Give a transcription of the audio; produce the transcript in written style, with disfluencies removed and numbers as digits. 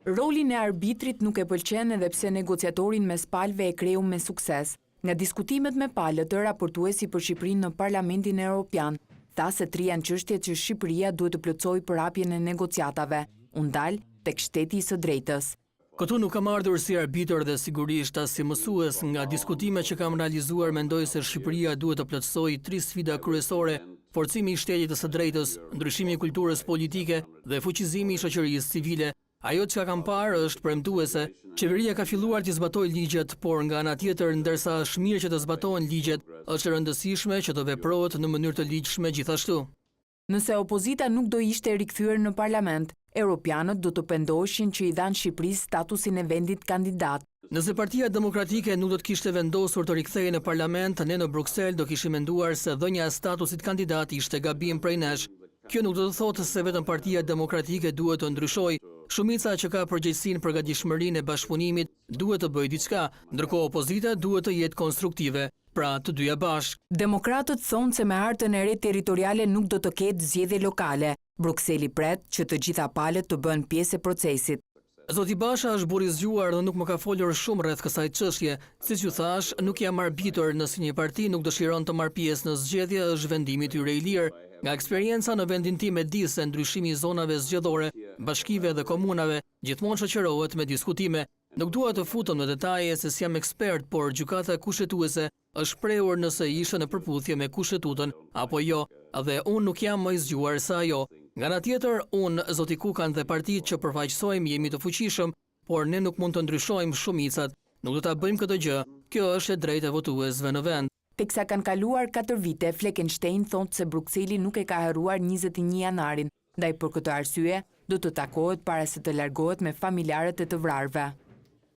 Rolin e arbitrit nuk e pëlqen edhe pse negociatorin mes palëve e kreu me sukses. Nga diskutimet me palët, raportuesi për Shqipërinë në Parlamentin Europian tha se tri janë çështjet që Shqipëria duhet të plotësojë për hapjen e negociatave. U ndal tek shteti i së drejtës. Këtu nuk kam ardhur si arbitër dhe sigurisht as si mësues, nga diskutimet që kam realizuar mendoj se Shqipëria duhet të plotësojë tri sfida kryesore, forcimi i shtetit të së drejtës, ndryshimi i kulturës politike dhe fuqizimi i shoqërisë civile. Ajo çka kam parë është premtuese. Qeveria ka filluar t'i zbatojë ligjet, por nga ana tjetër, ndërsa është mirë që të zbatohen ligjet, është e rëndësishme që të veprohet në mënyrë të ligjshme gjithashtu. Nëse opozita nuk do ishte rikthyer në parlament, europianët do të pendoheshin që i dhanë Shqipërisë statusin e vendit kandidat. Nëse Partia Demokratike nuk do të kishte vendosur të rikthehej në parlament, ne në Bruksel do kishim menduar se dhënia e statusit kandidat ishte gabim prej nesh. Kjo nuk do të thotë se vetëm Partia Demokratike duhet të ndryshojë. Shumica që ka përgjegjësinë për gatishmërinë e bashkëpunimit duhet të bëjë diçka, ndërkohë opozita duhet të jetë konstruktive. Pra, të dyja bashkë. Demokratët thonë se me hartën e re territoriale nuk do të ketë zgjedhje lokale. Brukseli pret që të gjitha palët të bëhen pjesë e procesit. Zoti Basha është burrë i zgjuar dhe nuk më ka folur shumë rreth kësaj çështje. Siç ju thashë, nuk jam arbitër, nëse një parti nuk dëshiron të marrë pjesë në zgjedhje është vendimi i tyre i lirë. Nga eksperienca në vendin tim e di se ndryshimi i zonave zgjedhore, bashkive dhe komunave gjithmonë shoqërohet me diskutime. Nuk dua të futem në detaje se s'jam ekspert, por Gjykata Kushtetuese është shprehur nëse ishte në përputhje me Kushtetutën apo jo dhe unë nuk jam më i zgjuar se ajo. Nga ana tjetër, unë, zoti Kukan dhe partitë që përfaqësojmë jemi të fuqishëm, por ne nuk mund të ndryshojmë shumicat. Nuk do ta bëjmë këtë gjë. Kjo është e drejtë e votuesve në vend. Teksa kanë kaluar katër vite, Fleckenstein thotë se Brukseli nuk e ka harruar 21 janarin, ndaj për këtë arsye do të takohet para se të largohet me familjarët e të vrarëve.